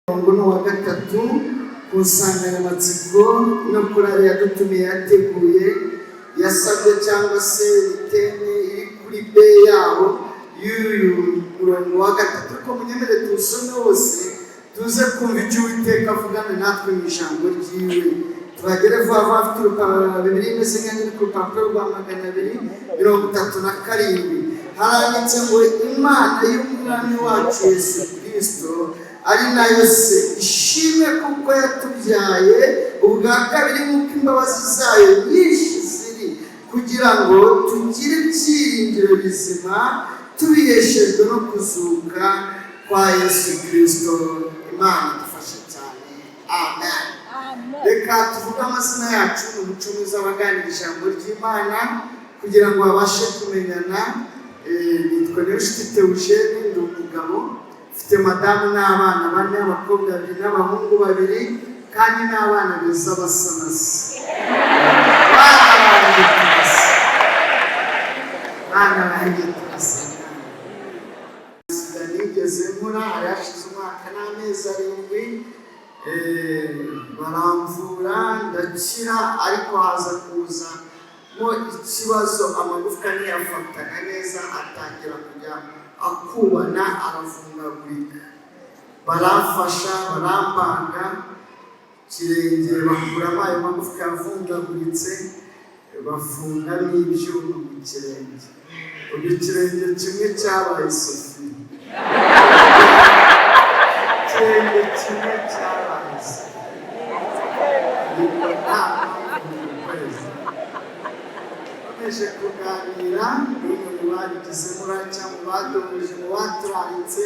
Umurongo ni uwa gatatu ku nsanganyamatsiko no korali yadutumiye yateguye, yasabye cyangwa se thème iri kuri B yabo y'uyu murongo wa gatatu. Ariko munyemere tuwusome wose, tuze kumva icyo Uwiteka avugana natwe mu ijambo ryiwe. Tuhagere vuba vuba. Afite urupapuro, Bibiliya imeze nk'iri ku rupapuro rwa 237. Haranditse ngo: "Imana y'Umwami wacu Yesu Kirisito, ari nayo Se, ishimwe kuko yatubyaye ubwa kabiri nk'uko imbabazi zayo nyinshi ziri, kugira ngo tugire ibyiringiro bizima tubiheshejwe no kuzuka kwa Yesu Kirisito." Imana idufashe cyane, amen. Reka tuvuge amazina yacu. Ni umuco mwiza abaganira ijambo ry'Imana kugira ngo babashe kumenyana. Nitwa Niyonshuti Theogene, ndi umugabo, mfite madamu n'abana bane, abakobwa babiri n'abahungu babiri, kandi n'abana beza basa na se. Bana banjye turasa, bana banjye turasa. Sida nigeze nkura, hari hashize umwaka n'amezi 7, baramvura ndakira, ariko haza kuzamo ikibazo, amagufwa ntiyafataga neza, atangira kujya akubana, aravungagurika. Baramfasha, barambanga ikirenge, bakuramo ayo magufwa yavungaguritse, bafunga n'ibyuma mu kirenge. Ubu ikirenge kimwe cyabaye sofiya, ikirenge kimwe cyabaye sofiya, ariko nta mpamvu gukoreza. Nkomeje kuganira n'umwe mu babigizemo uruhare cyangwa mu baduhuje, mu baturaritse,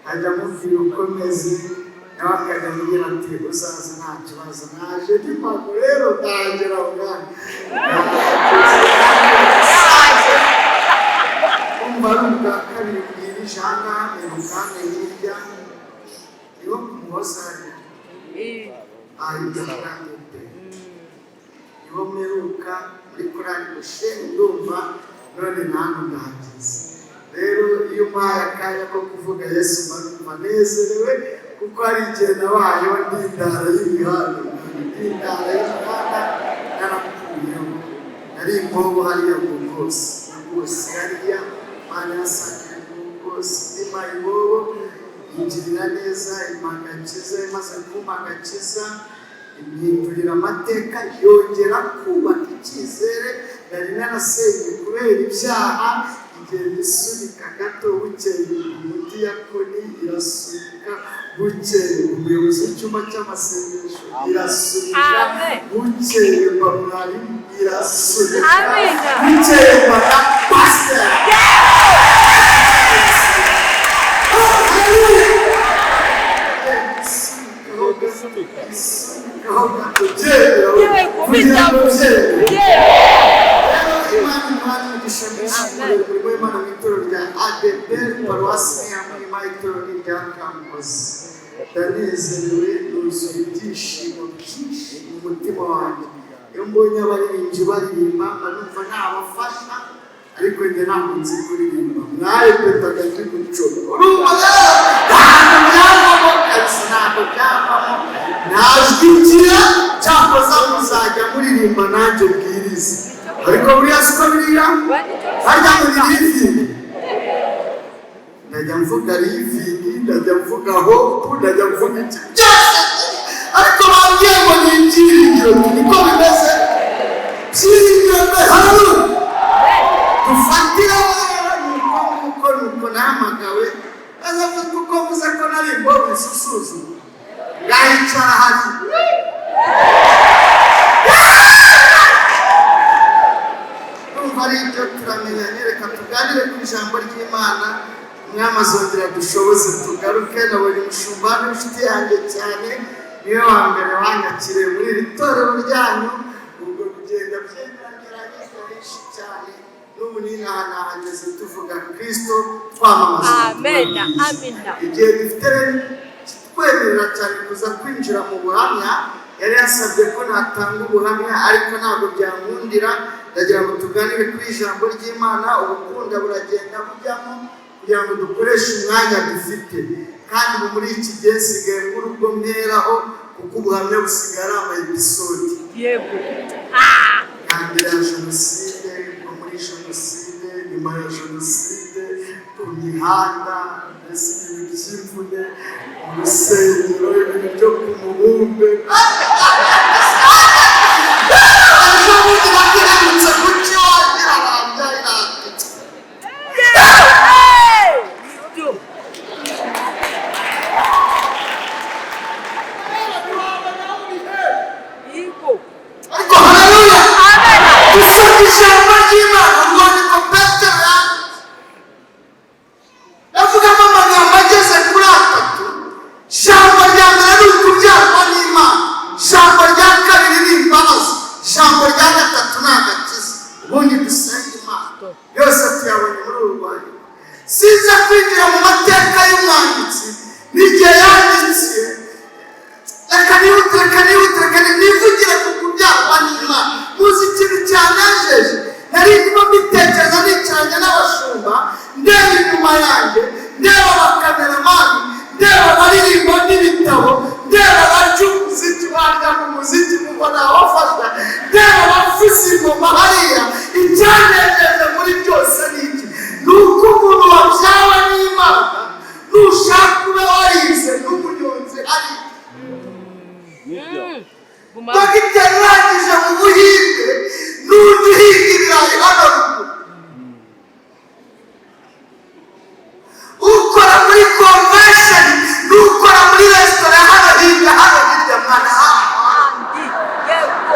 ajya amubwira uko meze, nawe akajya amubwira ati: "Uzaza nta kibazo." Naje n'impamvu rero ndahagera bwana. Naje umva ari ubwa kabiri bwirije aha ngaha, mperuka hano hirya niho ku Muhoza hariya aha hirya muri ADEPR, niho mperuka muri korali Gosheni. Ndumva none nanjye ndahageze. Rero iyo umpaye akanya ko kuvuga Yesu, mba numva nezerewe, kuko hari igihe nabayeho ndi indara y'imihanda, ndi indara y'imihanda, narakuyeho, nari imbobo hariya mu rwose, rwose hariya Mana yasangiye mu rwose, ndi mayibobo, ingirira neza, impa agakiza. Imaze kumpa agakiza, impindurira amateka, yongera kubaka icyizere nari narasenye kubera ibyaha. Igenda isunika gato, bukeye umudiyakoni irasunika, bukeye umuyobozi w'icyumba cy'amasengesho irasunika, Amen. bukeye mba mwarimu irasunika, Amen. bukeye mba na pasiteri. Isunika isunika gato, byemera kugira ngo byemere. Rero Imana imuhaye umugisha mwinshi. Amen. Umurimo w'Imana mu itorero rya ADEPR, paruwasi ya Muhima, itorero ni irya Kamuhoza. Ndanezerewe, nuzuye ibyishimo byinshi mu mutima wanjye. Iyo mbonye abaririmbyi baririmba, mba numva nabafasha, ariko njye ntabwo nzi kuririmba. Mwarepetaga ndi gucoma, urumva rero ntabwo byavamo kabisa, ntabwo byavamo, nta jwi ngira. Cyakoza muzajya muririmba nanjye bwirize, ariko buriya siko biriya harya ngo ni living. Ndajya mvuga living, ndajya mvuga hope, ndajya mvuga iki byose, ariko bambwiye ngo ni ibyiringiro. Niko bimeze, byiringiro mbe. Haleluya! Dufatire rero nuko nguko, nuko nahamagawe. Aza kuko mvuze ko nari imbobo isusuzu, ngahicara hari. Numva ari ibyo, turamenyanye. Reka tuganire ku ijambo ry'Imana. Umwami azongera dushoboze tugaruke. Nabonye umushumba n'inshuti yanjye cyane, niwe wa mbere wanyakiriye muri iri torero ryanyu. Ubwo kugenda byegeranye henshi cyane, n'ubu n'inaha nahageze, tuvuga Kirisito, twamamaza ubutumwa Amen. bwiza. Amina. Igihe dufite rero kitwemerera cyane kuza kwinjira mu buhamya. Yari yasabye ko natanga ubuhamya, ariko ntabwo byankundira. Ndagira ngo tuganire kuri ijambo ry'Imana. Ubukunda buragenda bujyamo kugira ngo dukoreshe umwanya dufite. Kandi ubu muri iki gihe nsigaye mbura ubwo mperaho, kuko ubuhamya busigaye ari ama episode. Ya mbere ya jenoside, ubwo muri jenoside, nyuma ya jenoside, ku mihanda, mbese ibintu by'imvune, mu rusengero, ibintu byo ku mubumbe. Ejo bundi nagiherutse kuki wagira bambyaye. Nibyo. Yego. Ariko haleluya! Amen. Gusoma ijambo ry'Imana, urwandiko Petero yanditse, yavugamo amagambo ageze kuri atatu. Ijambo rya mbere ni ukubyarwa n'Imana, ijambo rya kabiri ni imbabazi, ijambo rya gatatu ni agakiza. Ubundi dusenga Imana, yose tuyabonye muri uru rwandiko. Sinza kwinjira mu mateka y'umwanditsi n'igihe yandikiye. Reka nihute, reka nihute, reka nivugire ku kubyarwa n'Imana. Muzi ikintu cyanejeje? Nari ndimo mbitekereza nicaranye n'abashumba, ndeba inyuma yanjye, ndeba abakameramani, ndeba abaririmba n'ibitabo, ndeba abarya umuziki, barya mu muziki kuko ntawafasha, ndeba abavuza ingoma hariya. Icyanejeje muri byose ni iki? Ni uko umuntu wabyawe n'Imana, nushaka ube warize n'umunyonzi hariya, Guma. dogiteri urangije mu Buhinde n'undi uhinga ibirayi hano ruguru, ukora muri convention n'ukora muri resitora hano hirya, hano hirya, mwana hano. Andi. Yego.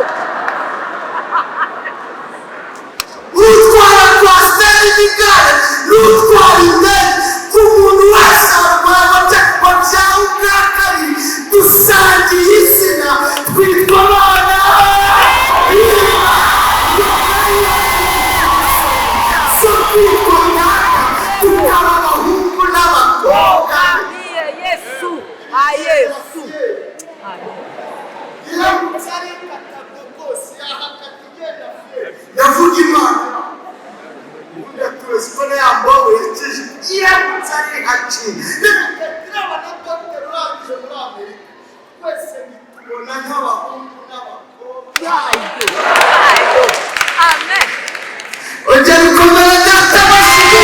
Utwara coaster y'igare n'utwara indege, ku muntu wese warwaye wabyawe ubwa kabiri, dusangiye izina, twitwa abana b'Imana. So kwitwa data, tukaba abahungu n'abakobwa. Niye Yesu. A Yesu. Iramutse ari katabwo rwose yahakata igenda fier, yavuga Imana undi ko na ya mbobo yakije. Iramutse ari haciye, reka turaba na dogiteri urangije muri Amerika, twese bitubona nk'abahungu n'abakobwa. Yayo. Yayo. Amen. Ongera ukomere data amashyi.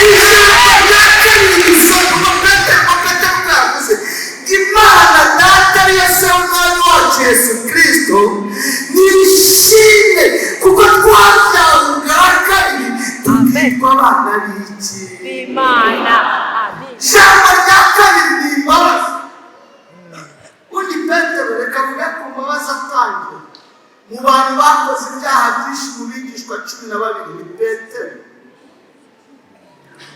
Ijambo rya kabiri dusoma, Petero, Petero yavuze: "Imana Data ariyo Se w'Umwami wacu Yesu Kirisito nibishimwe, kuko twabyawe ubwa kabiri, tukitwa abana b'iki?" Imana. Amen. Ijambo rya kabiri ni imbabazi. Undi Petero, reka avuge ku mbabazi. Atangiye mu bantu bakoze ibyaha byinshi mu bigishwa 12 ni Petero.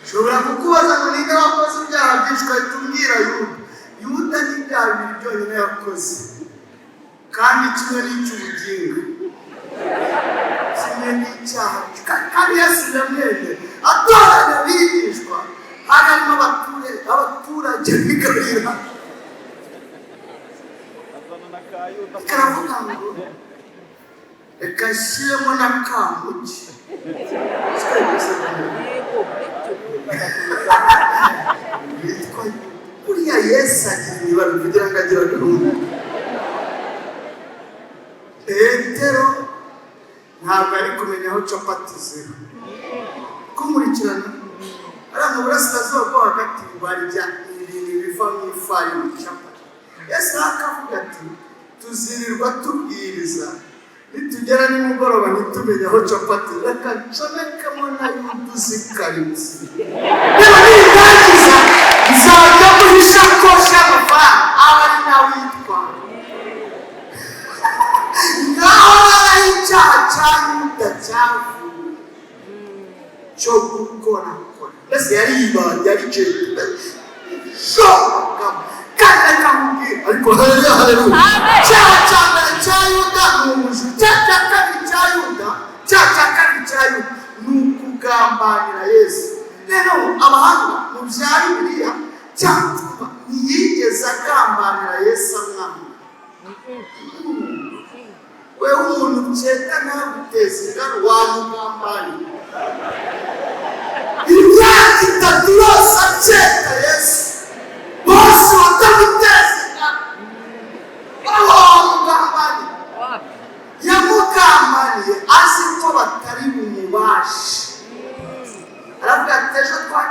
Ushobora kukubaza ngo ninde wakoze ibyaha byinshi, ugahita umbwira Yuda. Yuda ni ibyaha bibiri byonyine yakoze, kandi kimwe ni icy'ubugingo, kimwe n'icyaha. Kandi Yesu yamwemeye atoranya abigishwa, hari harimo abaturage b'i Galilaya. Karavuga ngo reka nshyiremo na kamugi. Yego. Nibyo. Yitwa kuriya. Yesu agira imibare kugira ngo agire gahunda. Petero ntabwo ari kumenya aho capati ziri kumurikirana. Hariya mu burasirazuba bwo hagati barya ibintu biva mu ifarini, capati. Yesu akavuga ati: "Tuzirirwa tubwiriza, nitugera nimugoroba ntitumenye aho capati, reka ncomekemo na Yuda uzi karitsiye. Niba nindangiza nzajya muha ishakoshi y'amafaranga, aba ari nawe uyitwara." Ngaho noneho icyaha cya Yuda cyavuye cyo gukorakora, mbese yari yibanye, yari shoka. Kandi reka nkubwire, ariko haleluya, haleluya! Amen. Cyaha cya mbere cya Yuda ni ubujura. Icyaha cya kabiri cya Yuda, cyaha cya kabiri cya Yuda ni ukugambanira Yesu. Rero abahanga mu bya Bibiliya, cyangwa ntiyigeze agambanira Yesu amwanga. Wewe umuntu ukeka ntaguteza ingano, wamugambanira? Imyaka 3 yose akeka Yesu.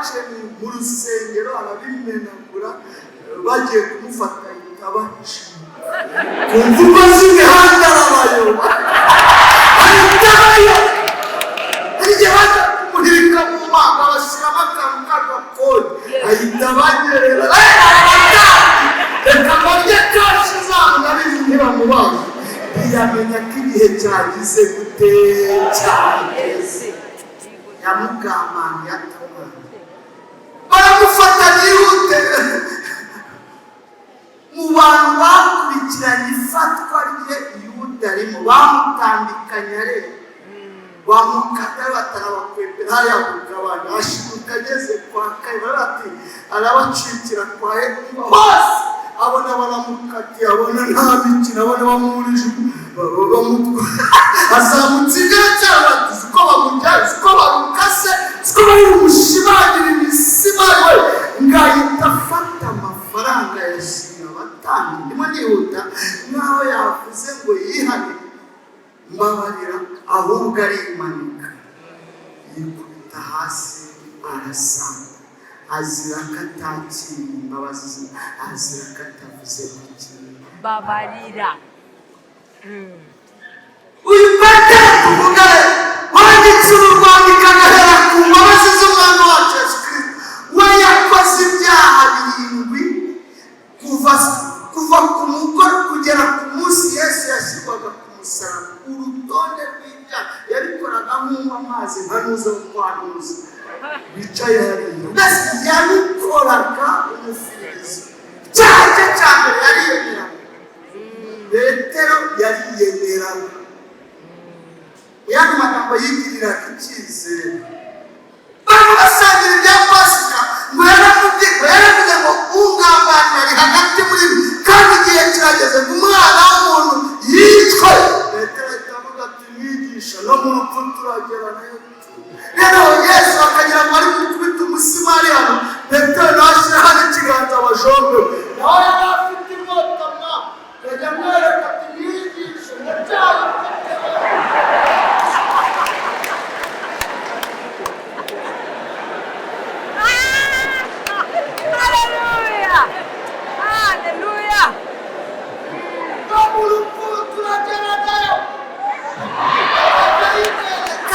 Yaciye mu rusengero arabimenagura, bagiye kumufata ahita abahisha ku mvugo z'imihanda, arabayoba, ahita abayoba. Hari igihe baza kumuhirika mu manga, bashyiramo akantu k'agakoni, ahita abanyerera, arabatanga, reka barye cash zabo, ndabizi ntibamubaza. Ntiyamenya ko igihe cyagize gute, cyageze. Yamugamaniye atamwana, baramufata yihute. Mu bantu bakurikiranye ifatwa rye, Yuda arimo. Bamutambikanye areba, bamukata, batarabakwepera hariya ku kabana, ashiduka ageze kwa kane, bati arabacikira kwa Heguma hose, abona baramukatiye, abona nta mikino, abona bamurije, azamutse igare cyangwa bati siko bamujyanye, siko bamukase, siko bari bumushimangire imisimari we, ngahita afata amafaranga yashimye abatambyi. Ndimo nihuta, nkaho yavuze ngo yihane, mbabarira, ahubwo arimanika, yikubita hasi, arasanga azira ko atakiriye imbabazi ze, azira ko atavuze ku Babarira. Uyu Petero tuvuga wanditse uru rwandiko agahera ku mbabazi z'Umwami wacu Yesu Kirisito, we yakoze ibyaha birindwi kuva ku mugore kugera ku munsi Yesu yashyirwaga ku musaraba. Urutonde rw'ibyaha yabikoraga nk'unywa amazi, nka nuza kwa nuza bicaye hariya, mbese yabikoraga umufirizo. Icyaha cye cya mbere, yariyemeraga. Petero yariyemeraga, mu yandi magambo yigiriraga icyizere. Barimo basangira ibya Pasika, ngo yaramubwiye, ngo yaravuze ngo ungambanira ari hagati muri mwe, kandi igihe kirageze ngo Umwana w'umuntu yicwe. Petero ahita avuga ati: "Mwigisha, no mu rupfu turagerana." Rero Yesu akagira ngo ari gukubita umusimari hano, Petero nawe ashyira hano ikiganza abajombe, nawe yari afite inkota mwa, akajya amwereka ati: "Mwigisha, ndacyayifite." Haleluya! Haleluya! No mu rupfu turageranayo.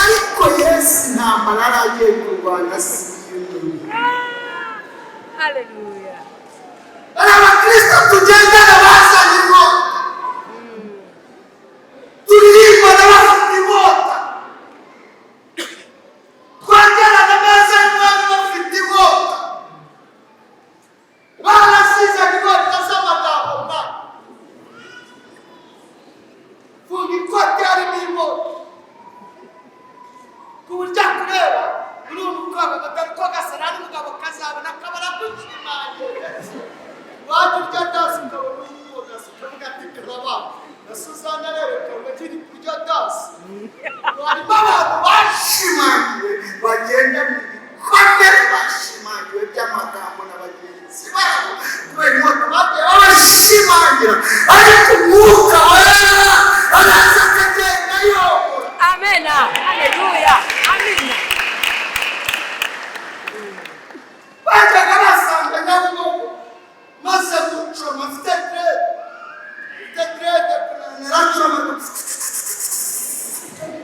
Ariko Yesu intambara yari agiye kurwana si iy'umuntu. Haleluya! Hari abakristo tugendana bazanye inkota, turirimbana bafite inkota, twegerana ameza y'Umwami bafite inkota, barasize inkota z'amagambo mwa funga ikote harimo inkota, ku buryo akureba uri umukobwa katari ko gasa n'umugabo, kazabona akabara gushimangira, wajya urya dasi ukabona uyibogasa, ukavuga ati karaba na Suzana. Rero ukabona kiri kurya dasi, harimo abantu bashimangiwe, bagenda mu bikomere bashimangiwe by'amagambo na bagenzi babo kubera inkota bagiye babashimangira, ariko Umwuka Wera araza akagenda yobora. Amena. Haleluya. Amina. Bajyaga basanga Nyabugogo maze gucoma, mfite dread, mfite dread, naracoma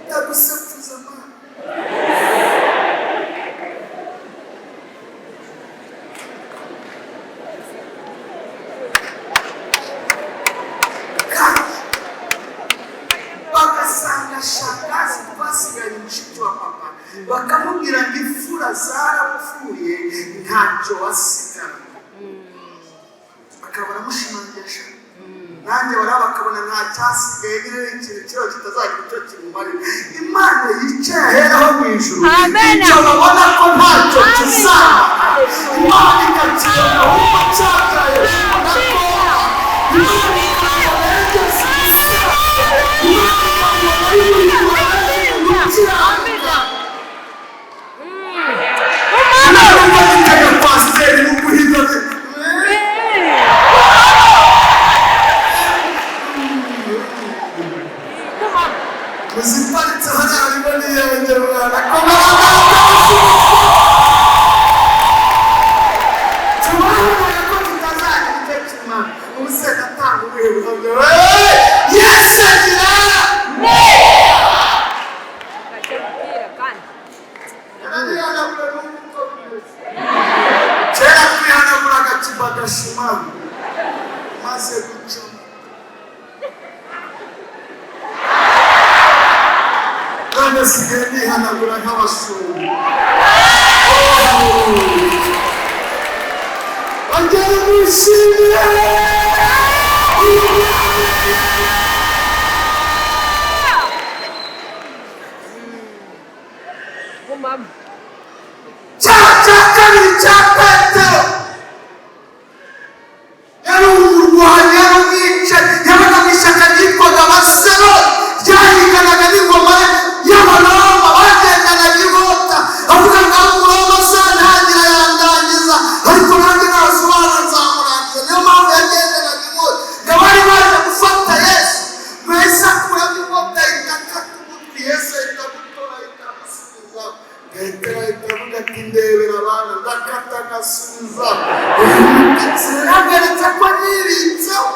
ndagusekuza mwana. Kandi bagasanga shangazi twasigaye, mushiki wa papa, bakamubwira ngo imfura zarapfuye, ntacyo wasigara, bakaba baramushimangira sha, nanjye baraba bakabona nta cyasigaye nyine, ni ikintu kiba kitazagira icyo kimumarira. Imana yicaye aheraho mu ijuru, Amen. icyo babona ko ntacyo Amen. kizaba, Imana ikakibona ahubwo cyabyaye na ko Imana ikabona yageze, Imana ikabona gukiranuka. Imana ibonekaga pasiteri mu guhiga. Muziparitse hariya harimo n'iyanjye mwana. Nanihanagura n'ubu uko bimeze. Kera twihanaguraga kibagashimana, maze gucamo none sigaye nihanagura nk'abashumba. Ongera mwishimire. Gumamo. Cya kabiri cya Petero, yari umurwanyi, yari umwicanyi, yabaga mu ishyaka ryitwaga Abasero, ryahiganaga n'ingoma y'Abaroma, bagendanaga inkota, avuga ngo aho Umuroma azantangira yandangiza, ariko nanjye nasobanura nzamurangiza. Niyo mpamvu yagendanaga inkota. Ngo bari baje gufata Yesu, mbese akuramo inkota ahita akata ugutwi. Yesu ahita agutora, ahita amusubiza. Petero ahita avuga ati: "Ndebera abana, ndakata agasubiza." Uyu mututsi yaragaretse ko nibitseho.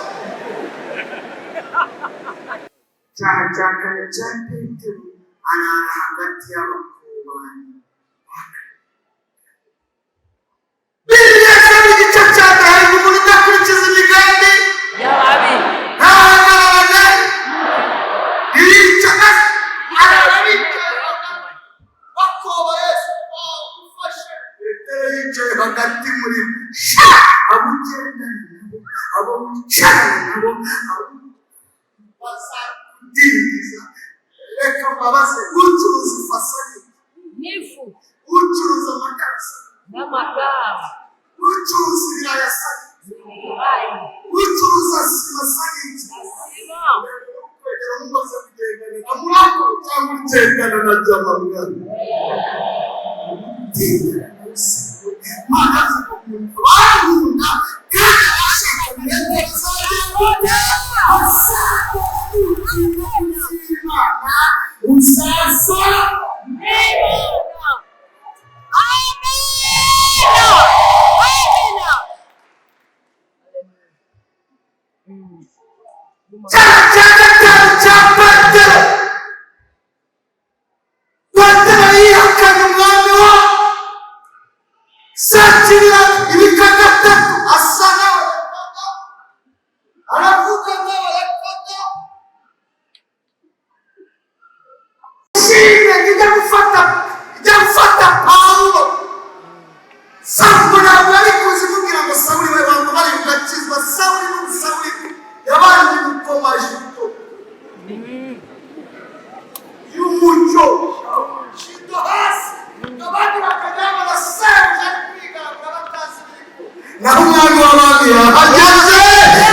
Cyaha cya kane cya Petero, arara hagati y'abakobanyi. Bibiliya isoma igice cya mbere, hari umuntu udakurikiza imigambi y'ababi, ntahagararane, yica, arara bicaye bakoba Yesu ufashe. Petero yicaye hagati muri bo. Sha, abo ugendana nabo, abo wicarana nabo, abo bazakudindiza. Reka mbabaze: ucuruza ifasani, n'ifu, ucuruza amakara, n'amakara, ucuruza ibirayi asa, ibirayi, ucuruza sima asa n'iki? Sima. Kwegera umubaze: kugendana na murako cyangwa ugendana na jama? Mwana mana, bankunda kandi abashakanye bazagenda Imana uzasa. Amina. Amina. Amina. Cya gatanu cya Petero, Petero yihakanye umwami wa sakirira ibika gatatu, asa nawe aravuga nkawe yakoda shime. Ijya gufata Pawulo, Sawuli ntabwo yari kuzi kumubwira ngo: "Sawuli we, bantu bari ugakizwa." Sawuli n'ubu Sawuli yabanje gukoma jipo y'umucyo shito hasi, abandi bakajya barasebuja ari kwigamba batazi ibiriko. Naho umwami w'abami yahageze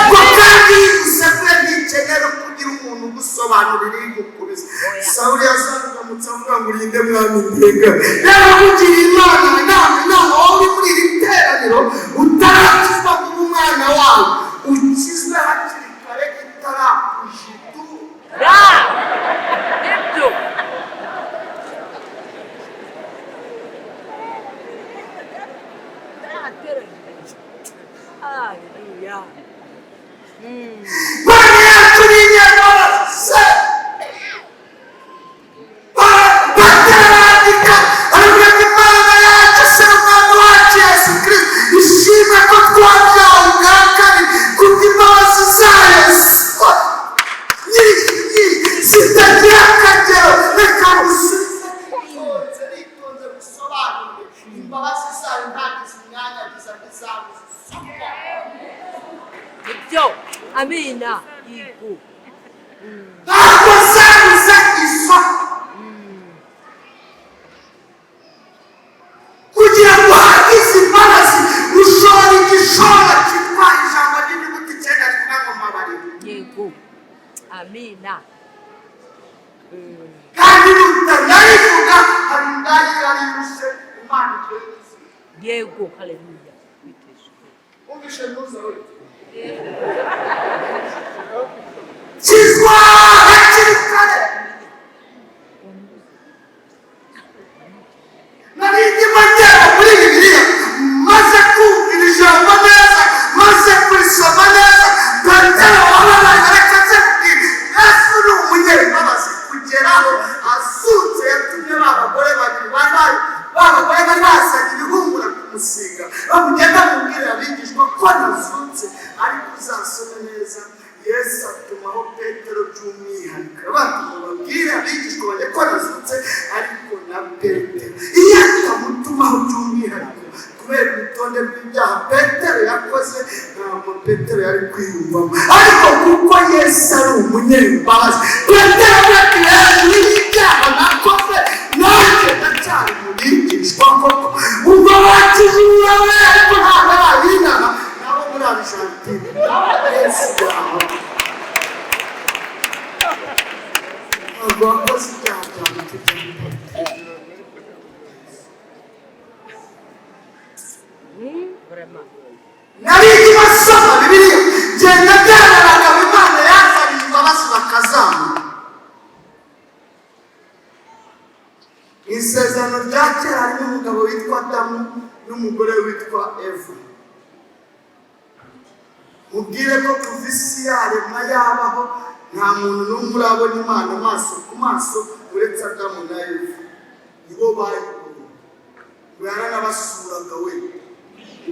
ngo kandi yigusekuye, ntikenera kugira umuntu ugusobanurira iri gukubise. Sawuli yazamutse avuga ngo: "Urinde mwami ndenga." Rero kugira inama, inama, inama, wowe uri muri iri teraniro utarakizwa kuba umwana wawe, ukizwe hakiri kare itarakujitu. Da. Ibyo. Haleluya. Imana yacu ni inyamabase. Batarandika aravuga ngo: "Imana yacu se umwami wacu Yesu Kirisito ishimwe ko twabyawe ubwa kabiri kubw'imbabazi zayo nyinshi nyinshi zitagira akagero." Reka gusubize nitonze, nitonze gusobanurire: imbabazi zayo ntabwo zinyanyagiza nk'izabuze isoko. Ibyo. Amina. Yego. Ntabwo zabuze isoko. Kugira ngo uhabwe izi mbabazi, ushora igishoro cyitwa ijambo ry'inyuguti icyenda rivuga ngo mbabarira. Yego. Amina. Kandi nutanayivuga, hari indaya yariyuse Imana igenzi. Yego. Haleluya. Wumvishe ntuza we kizwa hakiri kare. Nari ndimo ndeba muri Bibiliya, maze kumva iri jambo neza, maze kurisoma neza. Petero wababaye, reka nze kubwira: Yesu ni umunyembabazi kugeraho azutse yatumye ba bagore babiri bari bari Babagore bari bazanye ibihumura kumusiga, bamugenda mubwirira abigishwa ko nazutse. Ariko uzasome neza, Yesu atumaho Petero by'umwihariko, batuma babwire abigishwa bajya ko nazutse. Ariko na Petero iyo atamutumaho by'umwihariko, kubera urutonde rw'ibyaha Petero yakoze, ntabwo Petero yari kwiyumvamo. Ariko kuko Yesu ari umunyembabazi, Petero ati: "Hejuru y'ibyaha nakoze, nanjye ndacyari mu bigishwa koko." Ubwo bakijura we, ariko ntabwo ari ab'inaha, nabo muri Argentine. Yesu yawe, ntabwo wakoze ibyaha byawe tujyamo. Vraiment. Nari basoma Bibiliya, genda byararaga, Imana yazaniye imbabazi bakazamura. Isezerano rya kera harimo umugabo witwa Adamu n'umugore witwa Eva. Mubwire ko kuva isi yaremwa yabaho, nta muntu n'umwe urabona Imana amaso ku maso uretse Adamu na Eva. Nibo bayibonye. Ngo yaranabasuraga we,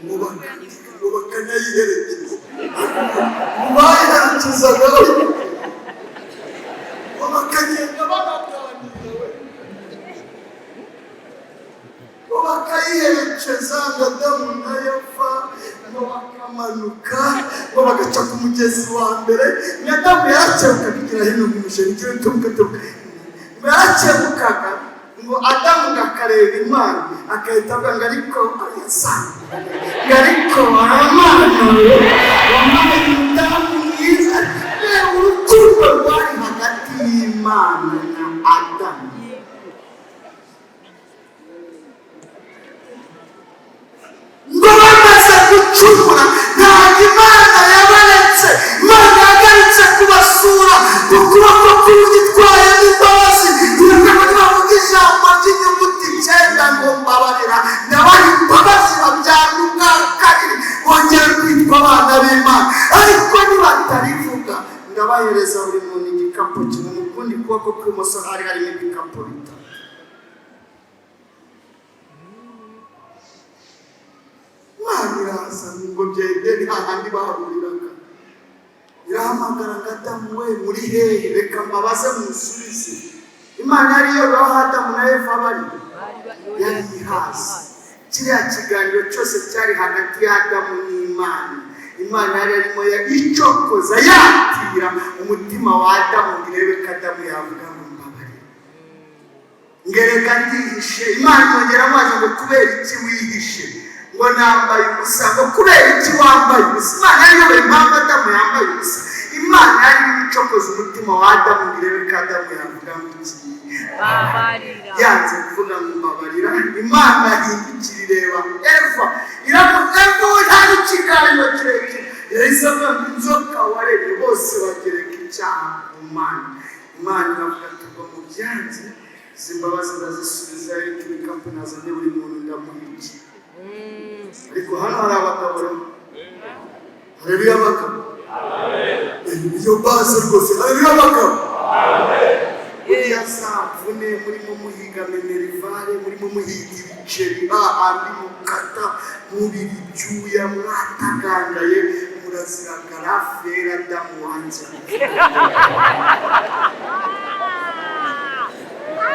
ngo bakanayiherekeza, ngo bayiherekezaga we, ngo bakagenda banaganira we, ngo bakayiherekeza. Ngo Adamu na Eva ngo bakamanuka, ngo bagaca ku mugezi wa mbere. Ngo Adamu yarakebukaga igira hino mu musheri igira turuka turuka. Ngo yarakebukaga, ngo Adamu ngo akareba Imana, agahita avuga ngo: "Ariko ayasanga," ngo: "Ariko Imana wampaye umudamu mwiza." Reba urukundo rwari hagati y'Imana na Adamu. Ngo bamaze gucumura, ntabwo Imana yabaretse. Imana yagarutse kubasura ku kuboko k'ugitwaye n'imbabazi. Ngo nibavuga ijambo ry'inyuguti icyenda ngo "mbabarira", ndabaha imbabazi, babyara ubwa kabiri, bongera kwitwa abana b'Imana. Ariko nibatarivuga, ndabahereza buri muntu igikapu kimwe. Mu kundi kuboko kw'imoso hari harimo ibikapu bitatu. Imana iraza ngo byendere hahandi bahuriraga, irahamagara ngo: "Adamu we, muri hehe? Reka mbabaze musubize." Imana yari aho Adamu na Eva bari, yari ihazi. Kiriya kiganiro cyose cyari hagati ya Adamu n'Imana, Imana yari arimo icokoza, yatira umutima wa Adamu ngo irebe ko Adamu yavuga ngo "mbabarira". Ngereka ndihishe. Imana yongera amazi ngo: "Kubera iki wihishe?" Ngo: "Nambaye ubusa." Ngo: "Kubera iki wambaye ubusa?" Imana yari impamvu Adamu yambaye ubusa. Imana yari irimo icokoza umutima wa Adamu ngo irebe ko Adamu yavuga ngo iki? Babarira. Yanze kuvuga ngo "mbabarira". Imana ihindukira ireba Eva, iravuga. Eva we nta n'ikiganiro kirekire yahise avuga ngo "inzoka warebye". Bose bagereka icyaha ku Mana. Imana iravuga ati: "Ubwo mu byanze, izi mbabazi ndazisubiza, ariko ibikapu nazanye buri muntu ndamuha iki." Ariko hano hari abagabo rero. Haleluya abagabo! Iyo base rwose, haleluya abagabo! Buriya za mvune murimo muhiga minerval, murimo muhiga ibiceri, hahandi mukata mubira ibyuya, mwatagangaye, murazira garafera Adamu wanjye.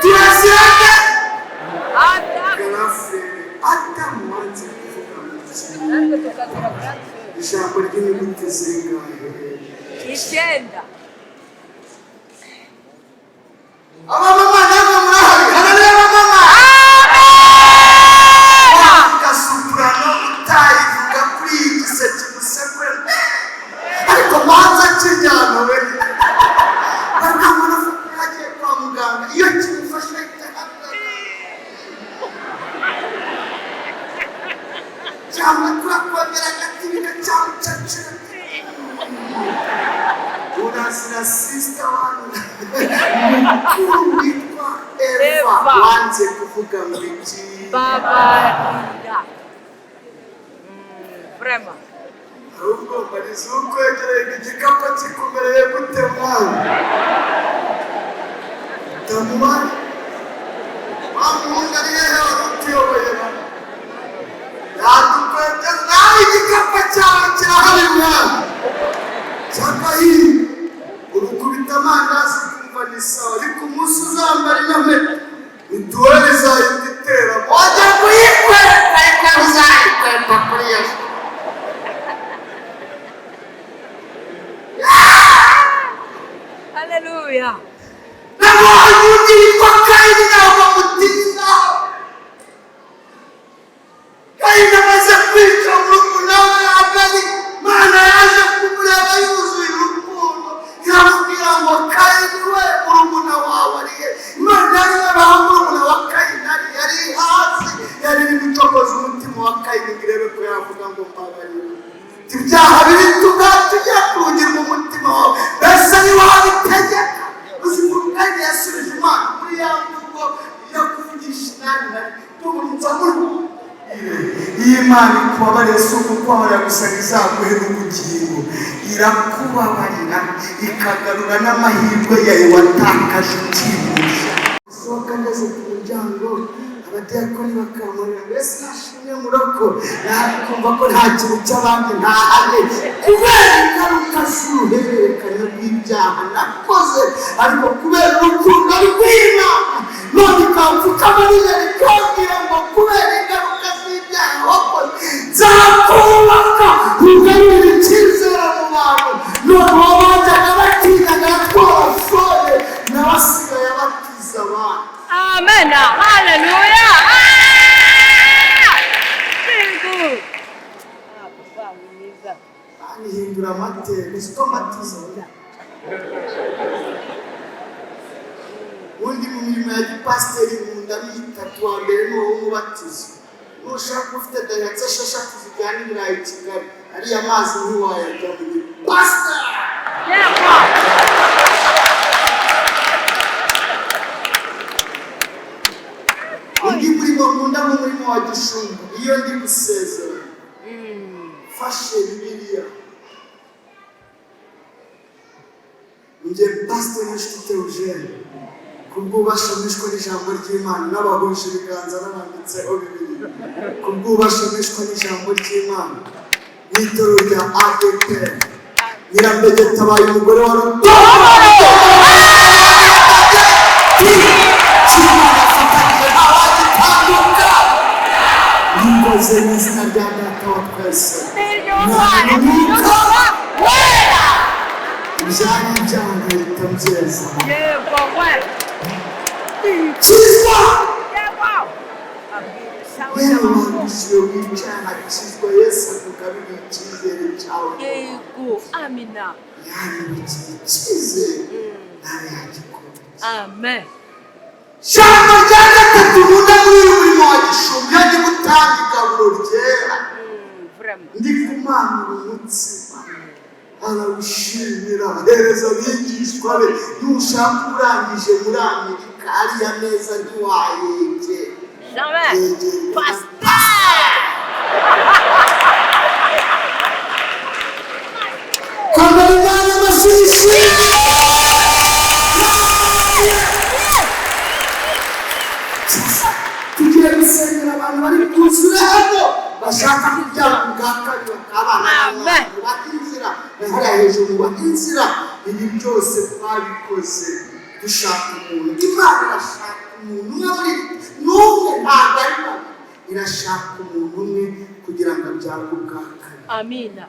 Turaziraga Adamu. garafere Adamu wanze kuvuga mu kintu. Natwe tukazira grande. Ijambo ry'inyuguti zingahe? Icyenda. Abamama namwe murahari? Haleluya abamama! Wavuga soprano, utayivuga kuri iyi giseke musekwe, ariko manza kijyana we bakamubona yagiye kwa muganga, iyo kimufashe ahita ahagarara, cyangwa kurakongera agatibika cyangwa ucacira. Urazira sister wanyu mukuru witwa Eva Eva. wanze kuvuga ngo iki? Babarira. Vraiment. Ahubwo mbariza ukwegereye, igikapu kikumereye gute mwana? Damuwari wa muhungu ari hehe wari utuyobora? Ibyaha biri tujya kugira mu mutima wawe, mbese ntiwabitegeka? Uzi ngo Kayini yasubije Imana muri ya mvugo yo kuvugisha inani na tubunza muri iyo Imana ikubabariye, si ukukubabarira gusa ngo izaguhe n'ubugingo, irakubabarira ikagarura n'amahirwe yawe watakaje ukiri. Sohoka ngeze ku muryango, abadiyakoni bakankorera, mbese nashimye muroko nakumva ko nta kintu cy'abandi ntahanye kubera ingaruka z'uruhererekane rw'ibyaha nakoze, ariko kubera urukundo rw'Imana none ikamfukama nijoro ikambwira ngo kubera ingaruka z'ibyaha wakoze nzakubaka, ugarurire icyizere mu bantu. Noneho bajyaga batinyaga twabashoye, n'abasigaye batiza abandi. Amen. Hallelujah. Ah! Very good. Ah, papa mwiza. Ihindura amateka, uzi ko amatiza undi mu mirimo ya gipasiteri nkunda itatu. Wa mbere ni uwo w'umubatizo. Nushaka ufite Daihatsu 6 zijyana ibirayi i Kigali, ariya mazi ntiwayajya mu gipasiteri. Yego. Undi murimo nkunda mu murimo wa gishumba, iyo ndi gusezera mfashe Bibiliya, njye Pasiteri Nshuti Theogene, kubw'ububasha mpeshwa n'ijambo ry'Imana, n'abahuje ibiganza n'abanditseho Bibiliya, kubw'ububasha mpeshwa n'ijambo ry'Imana n'itorero rya ADEPR, Nyirambegeta abaye umugore wa Rutomoro. Cy'Imana afatanyije ntawagitanduka, bikoze mu izina rya Data wa twese N'Imana. Wera. Ibyari ibyaha nkahita mbyeza. Yego we. Kizwa. Yego. Abwira sawa. Yewe wandishyuwe w'icyaha, kizwa. Yesu akugaruriye icyizere cyawe. Yego. Amina. Yanyubakiye icyizere, nawe yagikora. Amen. Shyamba rya gatatu nkunda muri uyu murimo wa gishumba, iyo ndi gutanga igaburo ryera, Vraiment. ndi kumanura umutsima, arawushimira, hereza abigishwa be. Nushaka urangije muri Amerika, ariya meza ntiwayegera. Jamais. Yegera. Pasteur. Kwambara Imana amashyi yishimye. Tugiye gusengera abantu bari kuzura hano bashaka kubyara ubwa kabiri, bakabana Amen. n'abantu inzira hariya hejuru bubaha inzira. Ibi byose twabikoze dushaka umuntu. Imana irashaka umuntu umwe muri n'umwe, ntabwo ari babiri, irashaka umuntu umwe kugira ngo abyarwe ubwa kabiri. Amina.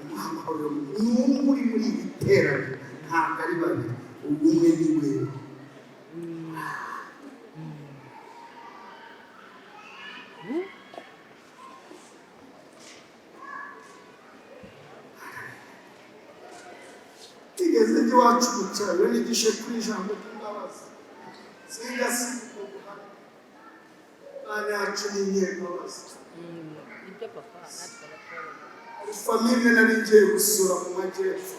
Umuhamagaro ni umwe uri muri iri teraniro, ntabwo ari babiri, ubumwe ni wewe. Tigeze njya iwacu mu cyaro, nigishe kuri ijambo ry'imbabazi, singasiga ubwo buhamya. Imana yacu ni inyembabazi. Nibyo papa, natwe aratwabona. Famille nari ngiye gusura mu majyepfo,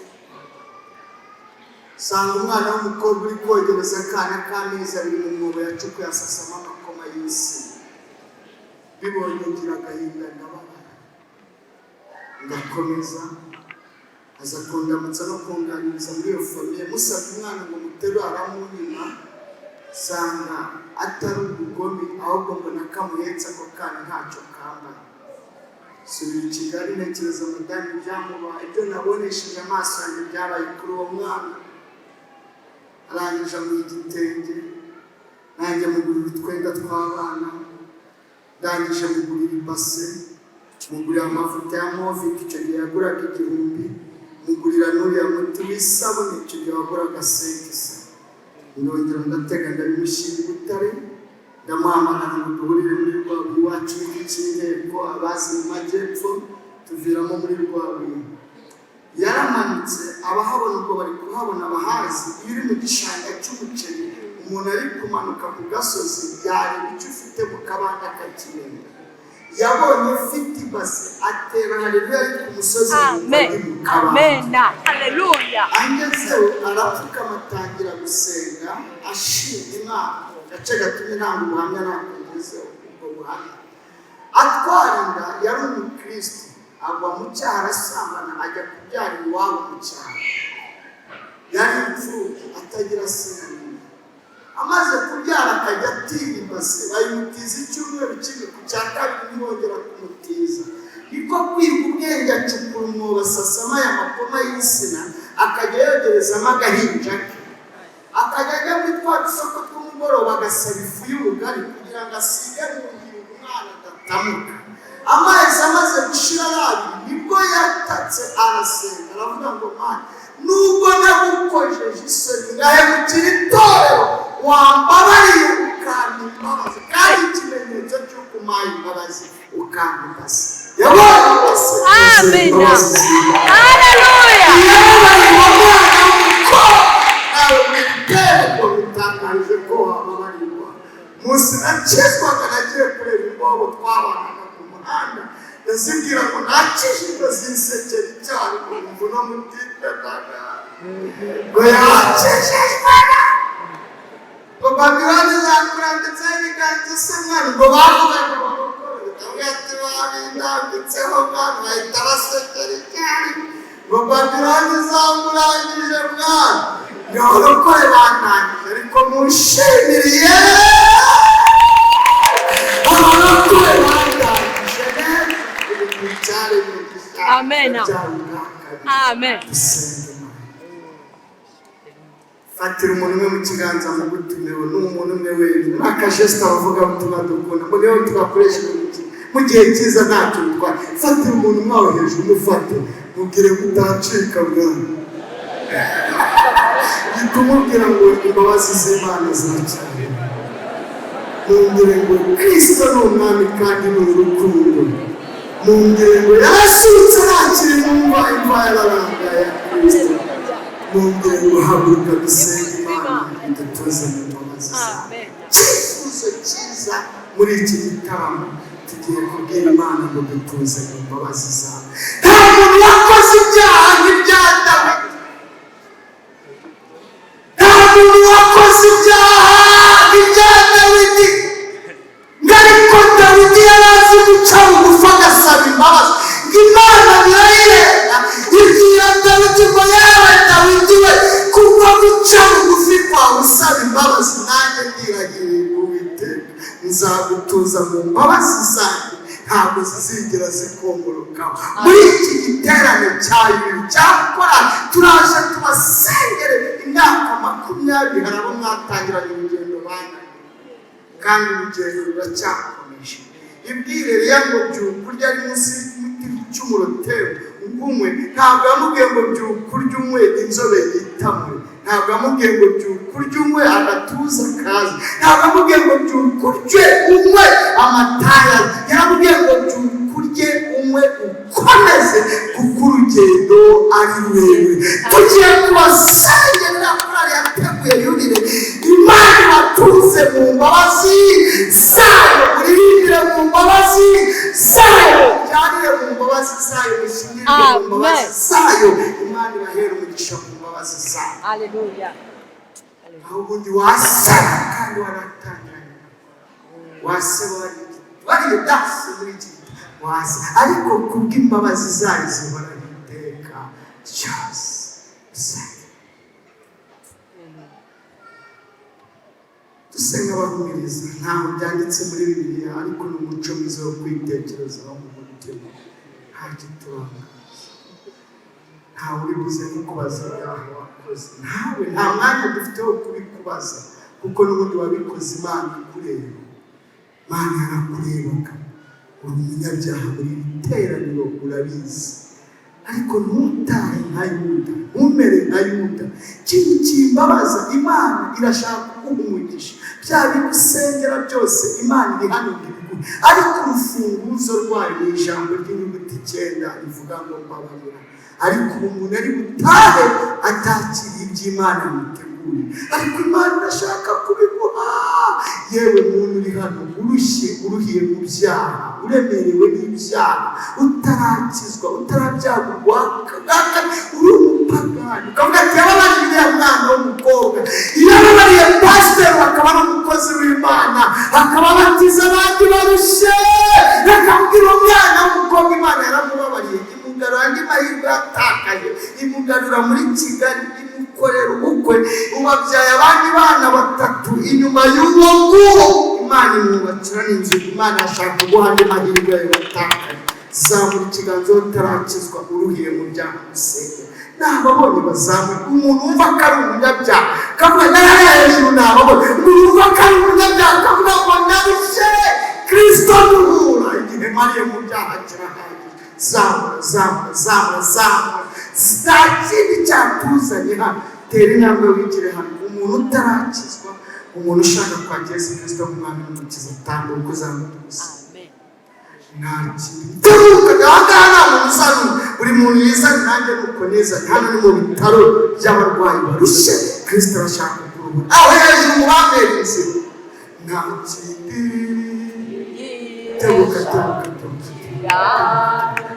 sanga umwana w'umukobwa uri kogereza akana k'amezi 2 mu mwobo yacukuye, asasamo amakoma y'isi. Bibonye ngira agahinda, ndababara, ngakomeza. Aza kundamutsa no kunganiriza muri iyo famille, musabye umwana ngo muterure aramunyima, sanga atari ubugome, ahubwo mbona kamuhetse ako kana ntacyo kambaye. Subira i Kigali ntekereza madamu ibyamubaye, ibyo nabonesheje amaso yanjye byabaye kuri uwo mwana. Arangije amuha igitenge, nanjye mugurira utwenda tw'abana, ndangije mugurira ibase, mugurira amavuta ya Moviti, icyo gihe yaguraga 1000, mugurira n'uriya muti w'isabune, icyo gihe waguraga 500. Ndongera ndatega, ndabimushyira i Butare, ndamuhamagara ngo duhurire muri Rwabuye iwacu n'igikingi, abazi mu majyepfo, tuviramo muri Rwabuye. Yaramanutse, abahabona ubwo bari kuhabona, abahazi, iyo uri mu gishanga cy'umuceri, umuntu ari kumanuka ku gasozi yareba icyo ufite mu kabande akakimenya. Yabonye mfite ibase, atera haleluya ari ku musozi, yumva Amen. ndi mu kabande. Amen. Hallelujah. Angezeho arapfukama, atangira gusenga ashima Imana. Agace gatumye ntabwo ubuhamya ntabwo ubwo buhamya. Atwara inda yari umukristo, agwa mu cyaha, arasambana, ajya kubyara iwabo mu cyaro. Yari imfubyi, atagira se na nyina. Amaze kubyara akajya atira ibase, bayimutiza icyumweru kimwe, ku cya kabiri ntibongera kumutiza. Niko kwiga ubwenge, acukura umwobo, asasamo aya makoma y'insina, akajya yogerezamo agahinja ke, akajya ajya muri twa dusoko tw'umugoroba agasaba ifu y'ubugari kugira ngo asige mu ngingo, umwana adatamuka. Amazi amaze gushira ari abiri, nibwo yatatse arasenga, aravuga ngo: "Mana, nubwo nagukojeje isoni ngahemukira itorero, wambabariye ukampa imbabazi, kandi ikimenyetso cy'uko umpaye imbabazi ukampa ibase." Yabonye ibase yuzuye Amen. imbabazi z'Imana. Hallelujah. Yabaye uwo mwana w'umukobwa. Nawe mwitereko bitangaje ko wababarirwa. Munsi nakizwaga, nagiye kureba imbobo twabanaga ku muhanda, ndazibwira ngo nakijijwe, zinsekera icyarimwe. Ngo no mutitekaga ngo yakijijwe, ngo Babiloni zakurambitseho ibiganza se mwana, ngo bavugaga barokore. Ndavuga ati: "Babindambitseho mwana." Bahita basekera icyarimwe, ngo Babiloni zamurangije mwana, ngo abarokore bandangije. Ariko mushimiriye abarokore bandangije neza, ibintu byari umugisha. Amen. Byari ubwa kabiri. Amen. Dusenge Imana. Fatira umuntu umwe mu kiganza mu gutumeho, ni umuntu umwe wenyine. Ni akajesite abavugabutumwa dukunda, ngo niyo tubakoresha mu gihe cyiza, ntacyo bitwaye. Fatira umuntu umwe aho hejuru, umufate, mubwire ngo utacika mwana. Ni kumubwira ngo imbabazi z'Imana ziracyari. Mumbwire ngo Kirisito ni umwami kandi ni urukundo. Mumbwire ngo yarasutse, ntakiri mu mva, imva yararangaye ya Kirisito. Mumbwire ngo haguruka dusenge Imana idutuze mu mbabazi zawe. Amen. Icyifuzo cyiza muri iki gitaramo, tugiye kubwira Imana ngo dutuze mu mbabazi zawe. Nta muntu wakoze ibyaha nk'ibya Dawidi, nta muntu wakoze ibyaha nk'ibya Dawidi. Ngo ariko Dawidi yari azi guca bugufi agasaba imbabazi, ngo Imana birayirenga, ibwira Dawidi ngo: "Yewe Dawidi we, kuko guca bugufi kwawe usaba imbabazi, nanjye ndiragiriye Uwiteka, nzagutuza mu mbabazi zanjye, ntabwo zizigera zikongorokaho." Muri iki giterane cya yubile cyakora, turaje tubasengere. Imyaka 20, hari abo mwatangiranye urugendo bananiwe, kandi urugendo ruracyakomeje. Ibwire Eliya ngo: "Byuka urya," ari munsi y'igiti cy'umurotemu unywe. Ntabwo yamubwiye ngo: "Byuka urya unywe," inzobe yitamure. Ntabwo yamubwiye ngo: "Byuka urya unywe," agatuza kaze. Ntabwo yamubwiye ngo: "Byuka urye unywe," amataya. Yaramubwiye ngo: "Byuka urye unywe, ukomeze, kuko urugendo ari rurerure." Tugiye kubasengerera. Korali yateguye yurire, Imana ibatuze mu mbabazi zayo, muririmbire mu mbabazi zayo, mujyanire mu mbabazi zayo, mushyingirwe mu mbabazi zayo. Imana ibahera umugisha mu mbabazi zayo. Hallelujah. Aho ubundi wasaba kandi waratangiranye, wasaba wariye dasi muri iki gihe wasa, ariko kubw'imbabazi zayo zihoraho iteka ryose. Dusenge, dusenga abahumiriza. Ntabwo byanditse muri Bibiliya, ariko ni umuco mwiza wo kwitekerezaho mu mutima. Nta giturangaza, ntawe uri buze kukubaza ibyaha wakoze. Ntawe, nta mwanya dufite wo kubikubaza, kuko n'ubundi wabikoze Imana ikureba. Imana yarakurebaga, uri umunyabyaha. Muri iri teraniro urabizi, ariko ntutahe nka Yuda, ntumere nka Yuda. Ikintu kimbabaza, Imana irashaka kuguha umugisha, bya bigusengera byose Imana iri hano ngo ibiguhe, ariko urufunguzo rwayo ni ijambo ry'inyuguti icyenda rivuga ngo: "Mbabarira." Ariko ubu umuntu ari butahe atakiriye iby'Imana yamuteguriye. Wabihebuje, ariko Imana irashaka kubiguha. Yewe muntu uri hano urushye, uruhiye mu byaha, uremerewe n'ibyaha, utarakizwa, utarabyagurwa, uri umupagani, ukavuga ati: "Yababariye uriya mwana w'umukobwa, yababariye pasiteri, akaba ari umukozi w'Imana, akaba abatiza abandi barushye. Reka mbwira umwana w'umukobwa, Imana yaramubabariye, imugarura andi mahirwe yatakaje, imugarura muri Kigali, imukorera ubukwe, ubabyaye abandi bana batatu inyuma y'uwo nguwo, Imana imwubakira n'inzu." Imana yashaka kuguha andi mahirwe yawe watakaje. Zamura ikiganza utarakizwa, uruhiye mu byaha, musenge. Nababonye bazamura. Umuntu wumva ko ari umunyabyaha kavuga nariya hejuru, nababonye. Umuntu wumva ko ari umunyabyaha kavuga ngo: "Narushye, Kirisito nduhura, igihe mariye mu byaha kirahagije." Zamura, zamura, zamura, zamura. Nta kindi cyatuzanye hano. Tera intambwe wigire hano. Umuntu utarakizwa, umuntu ushaka kwakira Yesu Kirisito nk'Umwami n'Umukiza, tambuka uzamura gusa. Amen. Nta kintu, tebuka. Aha ngaha nta muntu uzana, buri muntu yizanye. Nanjye nuko nizanye. Hano ni mu bitaro by'abarwayi barushye, Kirisito arashaka kuruhura. Aho hejuru mu bambera inzira, nta kindi. Tebuka, tebuka, tebuka.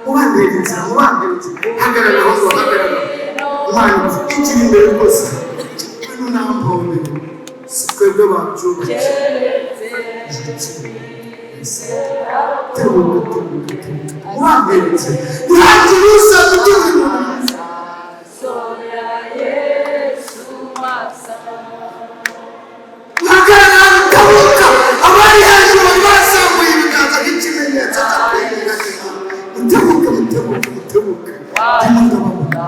Mubambera inzira, mubambera inzira. Hagarara aho ngaho, hagarara. Imana igira imbere rwose. Ngwino nampobere, si twebwe babyubatse. Tebuka, tebuka, tebuka. Mubambera inzira, ntihagire uza gutuza umuntu. Soya Yesu masa. Hagarara, tebuka. Abari hejuru bari bazamuye ibiganza nk'ikimenyetso cyo kwinginga. Mutebuke, mutebuke, mutebuke. Ndimo ndababona.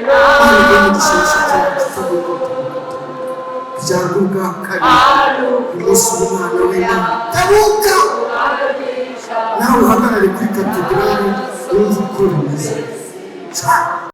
Imana iguhe umugisha, inshuti yanjye. Tebuka, tebuka, tebuka. Byarwa ubwa kabiri, umunsi w'umwana w'Imana. Tebuka.